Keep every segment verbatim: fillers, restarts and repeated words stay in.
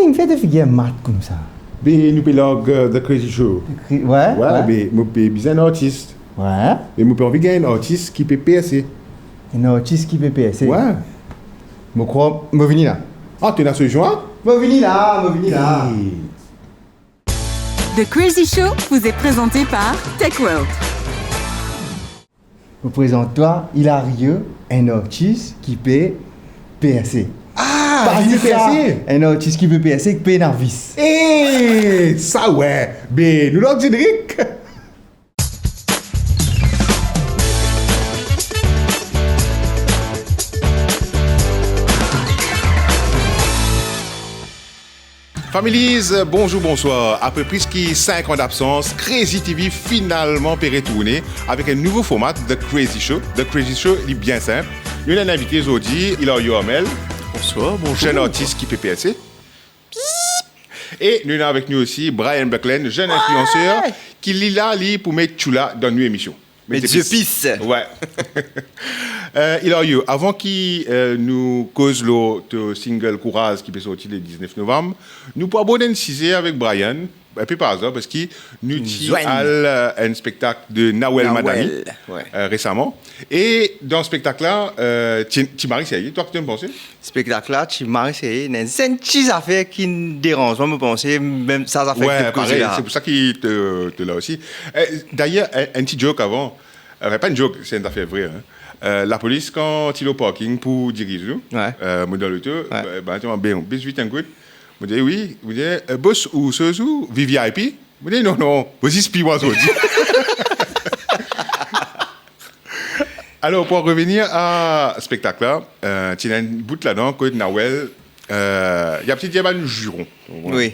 Kifer to figir mat koumsa? Be nou pe larg, euh, The Crazy Show. Kri-, wi, wi, wi. Be mo pe bizin enn artis. Wi. Be mo pe anvi gagn enn artis ki pe perse. Enn artis ki pe perse? Wi. Mo krwar, mo vini la. Ah, to ena solusion la? Mo vini la, mo vini la. Hey. The Crazy Show vous est présenté par Tech World. Mo prezant twa Hilario, enn artis ki pe perse. Ah, pa li zis sa, perse? Enn artis ki pe perse, ki pena vis. Eh, sa wi. Be nou larg zenrik. Families, bonzour, bonswar. Apre plis ki sink an dabsans, Crazy T V finalman pe retourne avek enn nouvo format, The Crazy Show. The Crazy Show, li bien sinp. Nou ena enn invite zordi, Hilario Armel. Bonswar, bonzour. Zenn artis ki pe perse. E nou ena avek nou osi Brian Buckland, zenn inflianser, ki li la, li pou met tchoula dan nou emision. Met zepis. Wi. Euh, Hilario, avan ki, euh, nou koz lor to single Kouraz ki pe sorti le diznef novam, nou pou abord enn size avek Brian, enn pe par azar, parski nou ti al, euh, enn spektak de Nawel Madani, euh, resaman. E dan spektak la, euh, ti, ti mari serye, twa ki to panse? Spektak la ti mari serye, ena enn ti zafer ki deranz mwa, mo panse, mem sa zafer ki to koze la. Wi, parey, se pou sa ki to, to la osi. Eh, dayer, enn, enn ti joke avan. Anfin, pa enn joke, se enn zafer vre, hein. Euh, lapolis, kan ti lor parking pou diriz nou, euh, mo dan loto, bann ti dir, "Be, bes vit enn kout." Mo dir, "Wi." Mo dir, "Eh, bos, ou soz ou V V I P?" Mo dir, "Non, non, mo zis pi mwa zordi." Alor, pou revenir a spektak la, euh, ti ena enn bout ladan kot Nawel, euh, li ti dir bann ziron. Wi.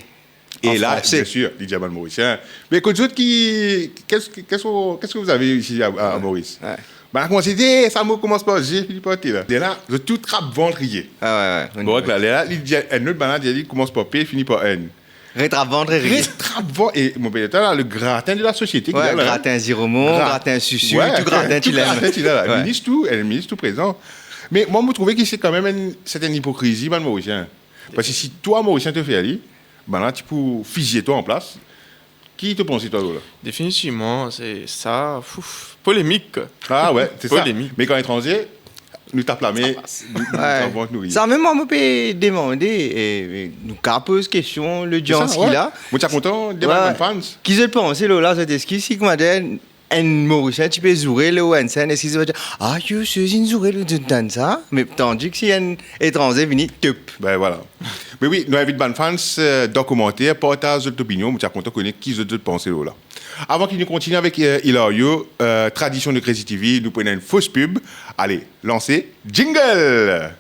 E la, bien sir, li dir bann Morisien, "Mais kot zot ki, qu'est-ce que, qu'est-ce que, qu'est-ce que vous avez ici à, à, à Maurice?" Wi. Bann la koumans dir, "Eh, sa mo koumans par G, fini par T la." Lerla, zot tou trap vant riye. Ah, wi, wi. Bon, wi. La, lerla, li dir, enn lot bann la dir, li koumans par P, fini par N. Retrap vant e riye. Retrap vant, e mo pe dir twa la, le gratin de la société ki la, gratin ziromo, gratin susu, wi, tou gratin ti la. Tou gratin ti la. Wi. Minis tou, eh, minis tou prezan. Me mwa, mo trouve ki se kanmem enn sertenn ipokrizi, bann Morisien. Parski si twa Morisien to fer li, bann la ti pou fizie twa anplas. Ki to panse twa lor la? Definitivman, se sa, ouf, polemik. Ah wi, se sa. Polemik. Me kan etranze, nou tap lame, nou, nou trap vant, nou riye. Sa mem mwa, mo pe demande, e, e, nou kav poz kestion, lodians ki la. Mo ti a kontan demann bann fans. Ki zot panse lor la, zot eski, si, koumadir, enn Morisien ti pe zoure lor enn senn, eski zot va dir, "Ah, yo, se inn zoure lor enn tann sa"? Me tandis ki si enn etranze vini, top. Ben, vwala. Me wi, nou invit bann fans, euh, dan komanter, partaz zot lopinion, mo ti a kontan kone ki zot, zot panse lor la. Avan ki nou kontinie avek, euh, Hilario, euh, tradision de Crazy T V, nou pou ena enn fos pib. Ale, lanse jingle!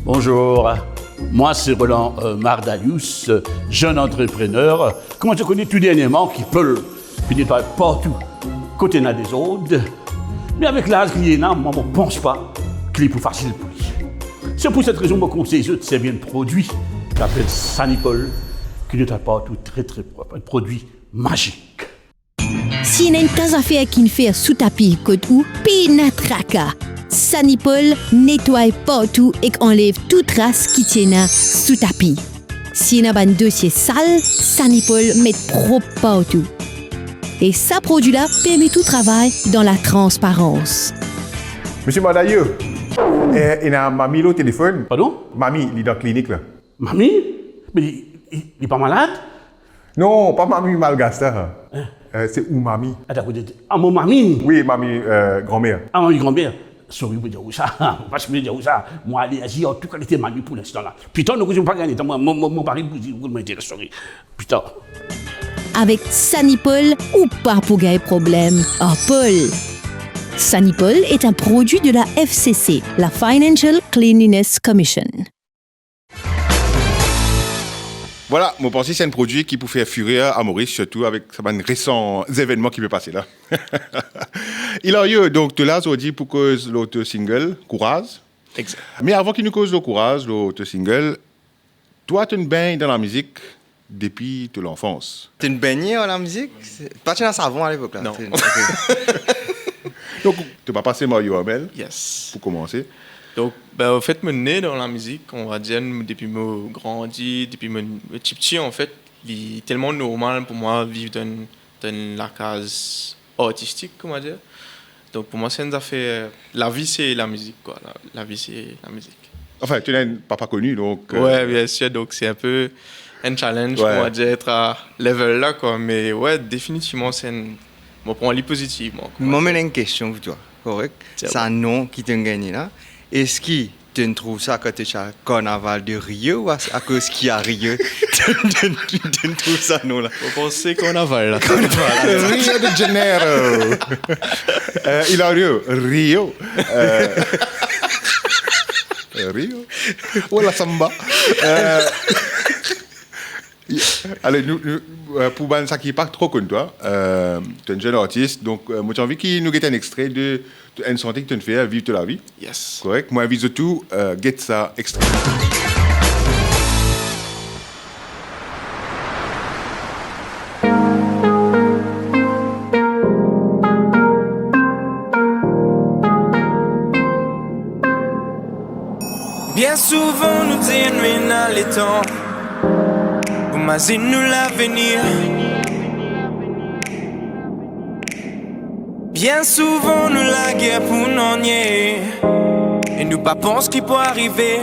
Bonjour, moi c'est Roland, euh, Mardalius, euh, jeune entrepreneur. Kouma to kone tou dernierman ki pol fini par partou kot ena dezord. Me avek laz ki li ena, mwa, mo pans pa ki li pou fasil pou li. Se pou set rezon mo konsey zot servi enn prodwi ki apel Sanipol, ki netway partou tre, tre prop. Enn prodwi mazik. Si ena enn ta zafer ki'nn fer sou tapi kot ou, pena traka. Sanipol netway partou ek anlev tou tras ki ti ena sou tapi. Si ena bann dosie sal, Sanipol met prop partou. E sa prodwi la permet ou travay dan latransparans. Misie Mardalius, eh, ena mami lor telefonn. Pardon? Mami, li dan klinik la. Mami? Me li, li, li pa malad? Non, pa mami malgas la. Hein? Euh, se ou mami. Atann, ah, mo mami? Wi, mami, euh, granmer. Ah, mami granmer. Sorry pou dir ou sa. Mo pa sipoze dir ou sa. Mo alerzi ar tou kalite mami pou linstan la. Pita, nou, mo pa gagn letan. Mo, mo, mo, mo mari pou dir ou, mo dir, sorry. Pita. Avek Sanipol, ou pa pou gagn problem ar pol. Sanipol est un produit de la F C C, la Financial Cleanliness Commission. Vwala, mo panse se enn prodwi ki pou fer firer a Moris, sirtou avek sa bann resan zevennman ki pe pase la. Hilario, donk, to la zordi pou koz lor to single, Kouraz. Exact. Me avan ki nou koz lor Kouraz, lor to single, twa, to'nn bengn dan lamizik depi to lanfans. To'nn bengn dan lamizik? Se, pa ti ena savon alepok la. Non. To'nn, ok. Donk, to papa se Mario Hamel, yes, pou koumanse. Donk, ben, anfet, mo ne dan lamizik, on va dir, depi mo grandi, depi mo, mo tipti, anfet, li telman normal pou mwa viv dan, dan lakaz artistik, kouma dir. Donk, pou mwa, se enn zafer, lavi, se lamizik, kwa. La, lavi, se lamizik. Anfin, to ena enn papa koni, donk, euh, ouais, bien sûr, donk se inpe enn challenge, ouais, pou mwa, d'être à level la, kwa. Me, ouais, definitivman, se enn, mo pran li pozitivman, kwa. Mo ena enn kestion pou twa, korek? Sa va. Sa nom ki to'nn gagne la, eski to'nn trouv sa kan to ti al karnaval de Rio, ou a, akoz ki a Rio, to'nn, to'nn, to'nn trouv sa nom la? Mo panse karnaval la. Karnaval. Rio de Janeiro. Euh, Hilario, Rio. Euh, Rio. Oh, la samba. Euh, ale, nou, nou, euh, pou bann sa ki pa tro konn twa, euh, to enn zenn artis, donk, euh, mo ti anvi ki nou get enn extre de, de enn sante ki to'nn fer, Viv to lavi. Yes. Korek? Mo invit zot tou, euh, get sa extre. Bien souvan nou dir nou ena letan pou mazinn nou lavenir. Bien souvan nou lager pou nanye, e nou pa pans ki pou arive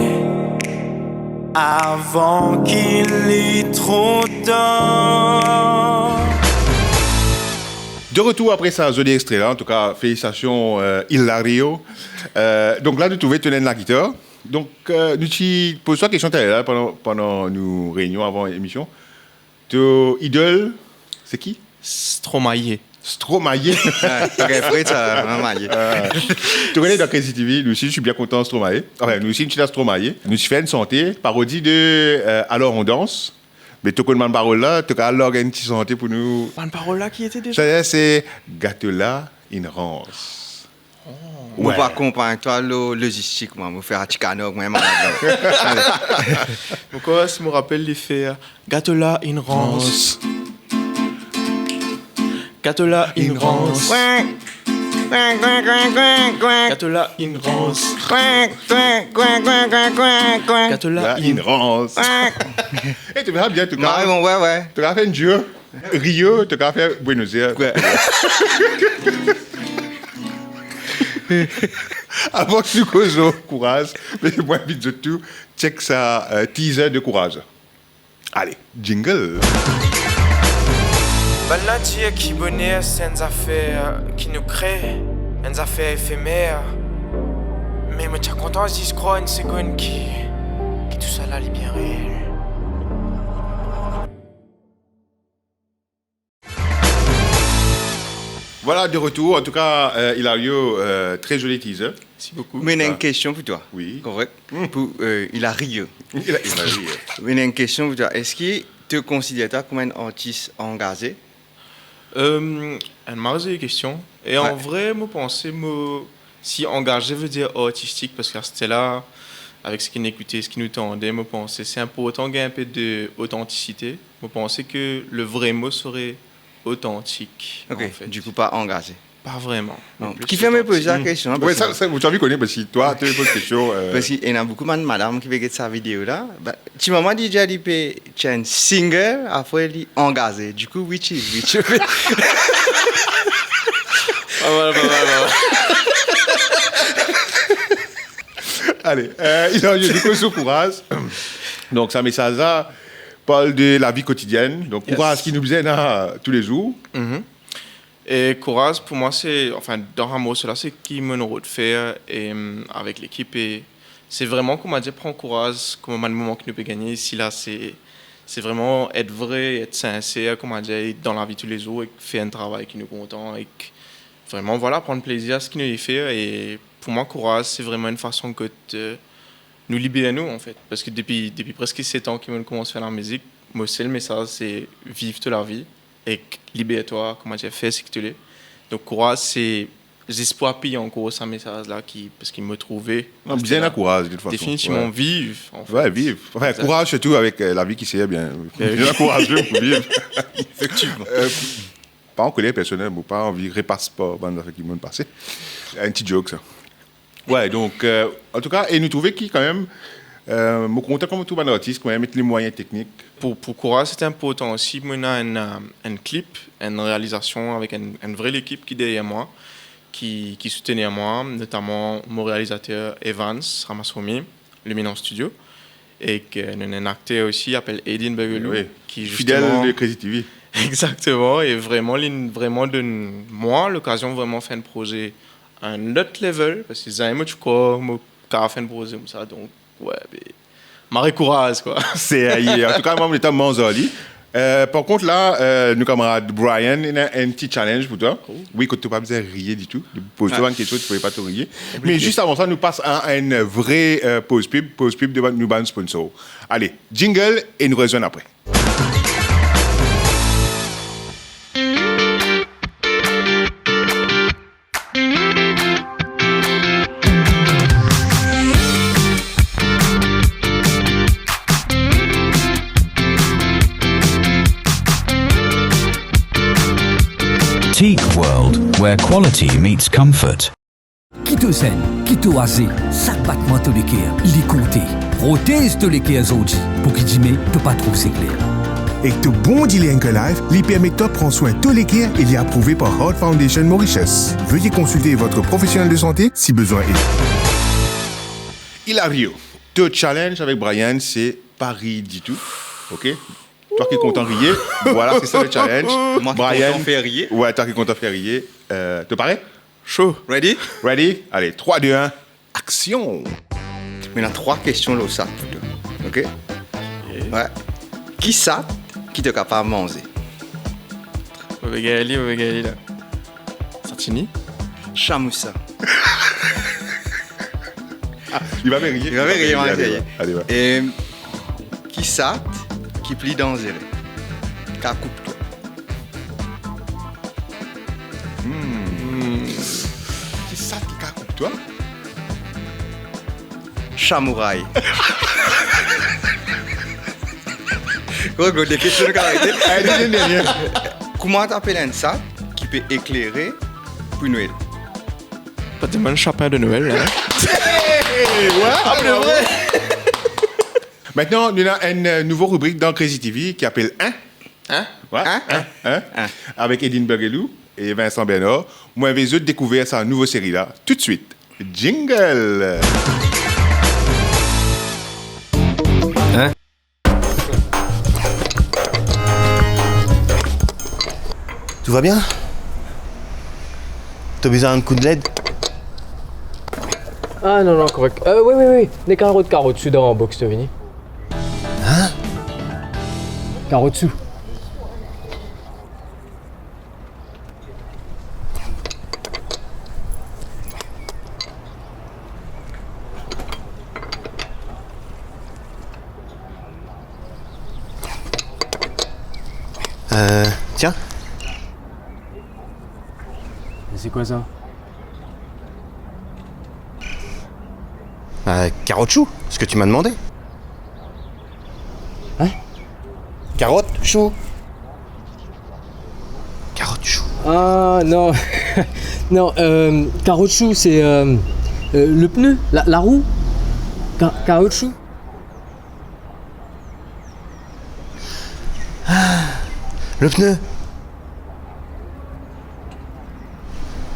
avan ki li tro tar. De retour apre sa zoli extre la, antouka, felisitasion, euh, Hilario. Euh, donk la, nou trouve to ena enn lagitar. Donk, euh, nou ti poz twa kestion taler la, pandan, pandan nou reynion avan emision. To idol, se ki? Stromae. Stromae. Ah, ok, frère, sa, maman, maye. Ah. To kone dan Crazy T V, nou osi, nou ti bien kontan Stromae. Anfin, nou osi, nou ti la Stromae. Nou ti fer enn sante, parodi de, euh, Alors on danse. Me to konn bann parol la, to kapav larg enn ti sante pou nou. Bann parol la ki ete deza? Sa, se gato la inn rans. Oh. Mo, ouais, pou akonpagn twa lo lozistik, mwa, mo fer a ti kanor, mwa, malad la. Mo krwar si mo rapel li fer gato la inn rans. Rans. Gato la inn rans. Inn rans. Gato la inn rans. Gato la inn rans. Eh, to fer bien, to kapav, ouais, ouais, to kapav fer enn duo. Rio, to kapav fer Buenos Aires. Ouais. Avan ki nou koz lor Kouraz, me mo invit zot tou check sa, euh, teaser de Kouraz. Ale, jingle. Bann la dir ki boner se enn zafer ki nou kre, enn zafer efemer. Me mo ti a kontan zis krwar enn segonn ki, ki tousala li bien reel. Voilà, de retour. En tout cas, euh, Hilario, euh, très joli teaser. Merci beaucoup. Mo ena enn kestion pou twa. Oui. Korek? Hmm. Pou, euh, Hilario. Hila-, Hilario. Mo ena enn kestion pou twa. Eski to konsider twa kouma enn artis angaze? Euh, enn mari zoli kestion. E an vre, mo panse mo, si angaze ve dir artistik, parski asterla, avek seki nou ekoute, seki nou tande, mo panse se inportan gagn inpe de otantisite. Mo panse ke le vre mo sere otantik, an fet. Ok, dikou pa angaze. Pa vreman. Non, ki fer mo poz la kestion, hein, ouais, parski sa, sa, mo ti anvi kone, parski twa, to poz kestion, euh, parski ena boukou bann madam ki pe get sa video la. Ba, ti mama li dir li pe tir enn single, apre li angaze. Dikou, which is which? Pa mal, pa mal, pa mal. Ale, euh, Hilario, nou koz sou Kouraz. Donk, sa mesaz la parl de lavi kotidienn. Donk, yes, kouraz ki nou bizin ena toulezour. Mhm. E kouraz pou mwa se, anfin, dan sa morso la, se ki monn rod fer, e, avek lekip, e se vreman, koumadir, pran kouraz, kouma bann moman ki nou pe gagne isi la, se, se vreman et vre, et sinser, koumadir, e dan lavi toulezour, e fer enn travay ki nou kontan, e vreman, vwala, pran plezir a seki nou pe fer, e pou mwa, kouraz, se vreman enn fason kot, e, nou liber nou, an fet. Parski depi, depi preske set an ki monn koumans fer lamizik, mo sel mesaz se viv to lavi ek liber twa, koumadir, fer seki to le. Donk, kouraz, se zis pou apiy ankor sa mesaz la ki, parski mo trouve... Non, bizin lakouraz, de tout fason. Definitivman, viv, an fet. Wi, viv. Anfin, kouraz sirtou avek, euh, lavi ki servi bien. Ben wi. Bizin lakouraz pou viv. Efektivman. Euh, pa an koler personel, mo pa anvi repas par bann zafer ki mo'nn pase. Enn ti joke, sa. Wi, donk, euh, antouka, e nou trouve ki kanmem, euh, mo kontan kouma tou bann artis kanmem met lemwayin teknik. Pou, pou kouraz, sete inportan osi, mo ena enn, euh, enn klip, enn realizasion avek enn, enn vre lekip ki deryer mwa, ki, ki soutenir mwa, notaman mo realizater Evans Ramaswamy, Luminance Studio, ek nou ena enn akter osi, apel Edin Bergelou, wi, ki fidel zisteman de Crazy T V. Exakteman, e vreman, li vreman donn mwa lokazion vreman fer enn proze a enn lot level, parski zame mo ti krwar mo kapav fer enn proze koumsa, donk, wi, be, mari kouraz, kwa. Serye. Antouka, mwa, mo letan manz ar li. Euh, par kont la, euh, nou kamarad Brian, ena enn ti challenge pou twa. Oh. Wi, kot to pa bizin riye ditou. Poz twa bann kestion, to pe pa to riye. Konplike. Me zis avan sa, nou pas a enn vre, euh, poz pib, poz pib de bann, nou bann sponsor. Ale, jingle e nou rezwenn apre. Teak World, where quality meets comfort. Ki to zenn, ki to aze, sak batman to leker, li konte. Protez to leker zordi, pou ki dime to pa trouv sekler. Ek to bon diler Anchor Life, li permet twa pran swin to leker e li aprouve par Heart Foundation Mauritius. Veuillez consulter votre professionnel de santé si besoin est. Hilario, to challenge avek Brian, se pa riye ditou, ok? Twa ki kontan riye, vwala, se sa le challenge. Mwa ki kontan fer riye. Brian, wi, twa ki kontan fer riye. Euh, to pare? Cho. Ready? Ready? Ale, trwa, de, enn, aksion! Mo ena trwa kestion lor sat pou twa. Ok? Ok. Wi. Ki sat ki to kapav manze? Mo pe gagn li, mo pe gagn li la. Satini? Chamousa. Ah, li pa pe riye. Li pa pe riye, li pa pe riye. Ale, va. Em, ki sat ki pli danzere? Ka koup twa. Hmm. Ki sat ki ka koup twa? Samouray. Gro, gro, de kestion nou ka arete. Eh, de, de, de, de. Kouma to apel enn sat ki pe eklere pou Nwel? Pa demann sapin de Nwel, hein? Hey, wow, bravo. Maintenant, nou ena enn, euh, nouvo ribrik dan Crazy T V ki apel Hein? Hein? Wi, hein? Hein? Hein? Avek Edine Bergelou e Vincent Bernard. Mo invit zot dekouver sa nouvo seri la toutswit. Jingle! Hein? Tout va bien? To bizin enn koudled? Ah non, non, korek. Euh, wi, wi, wi. Nek karot, karot sou dan box, to vini. Hein? Karot sou. Euh, tiens. Mais c'est quoi ça ? Euh, caroutchouc, ce que tu m'as demandé. Hein ? Carotte, chou. Carotte, chou. Ah, non. Non, euh, caroutchouc, c'est, euh, euh, le pneu, la, la roue. Ca-, caoutchouc. Ah, le pneu.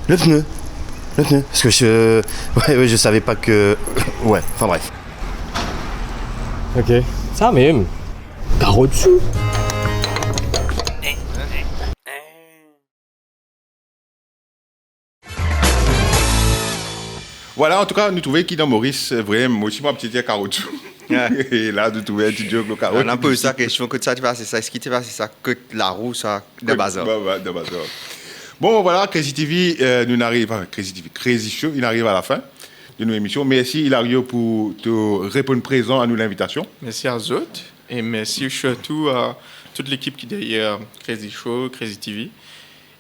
Le pneu. Le pneu. Parce que je, ouais, ouais, je savais pas que, ouais, enfin bref. Ok. Sa mem. Caroutchouc. Vwala, antouka, nou trouve ki dan Moris, vremem, mo osi mo abitie dir caroutchouc. Wi. E la, nou trouve enn ti joke lor karot. Nou poz sa kestion, kot sa ti pase sa, eski ti pase sa kot larou sa, dan bazar? Ba, ba, dan bazar. Bon, vwala, Crazy T V, euh, nou ariv, enfin, Crazy T V, Crazy Show, inn ariv a lafin de nou emision. Mersi, Hilario, pou to reponn prezan a nou linvitasion. Mersi a zot, e mersi sirtou a tout lekip ki deryer Crazy Show, Crazy T V.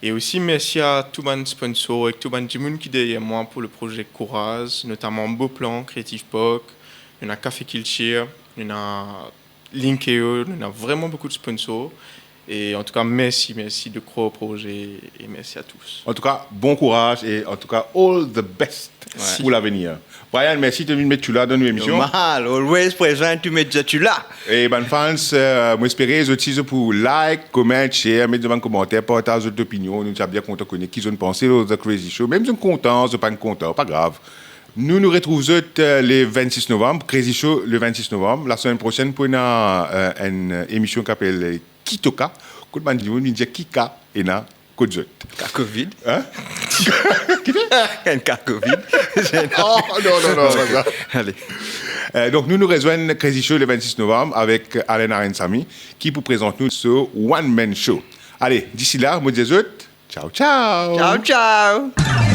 E osi mersi a tou bann sponsor ek tou bann dimoun ki deryer mwa pou le proze Kouraz, notaman Beauplan, Creative Park, nou ena Café Culture, nou ena Linkeo, nou ena vreman boukou de sponsor. E antouka, mersi, mersi de krwar o proze e mersi a tous. Antouka, bon kouraz e antouka, all the best Ouais. pou lavenir. Brian, mersi de vinn met tou la dan nou emision. Normal, always present to meet you la. E bann fans, euh, mo espere zot osi zot pou like, comment, share, met zot bann komanter, partaz zot lopinion. Nou ti a bien kontan kone ki zot panse lor The Crazy Show. Mem si zot kontan, zot pa kontan, pa grav. Nou, nou retrouv zot euh, le vennsis novam, Crazy Show le vennsis novam. Lasemenn prosenn pou ena euh, enn euh, emision ki apel euh, Kitoka. Kot bann dimoun vinn dir ki ka ena kot zot. Ka covid. Hein? Enn ka covid. Oh, non, non, non, pa sa. Ale. Euh, donk nou, nou rezwenn Crazy Show le vennsis novam avek Alain Arensamy ki pou prezant nou so One Man Show. Ale, disi la, mo dir zot, ciao, ciao. Ciao, ciao.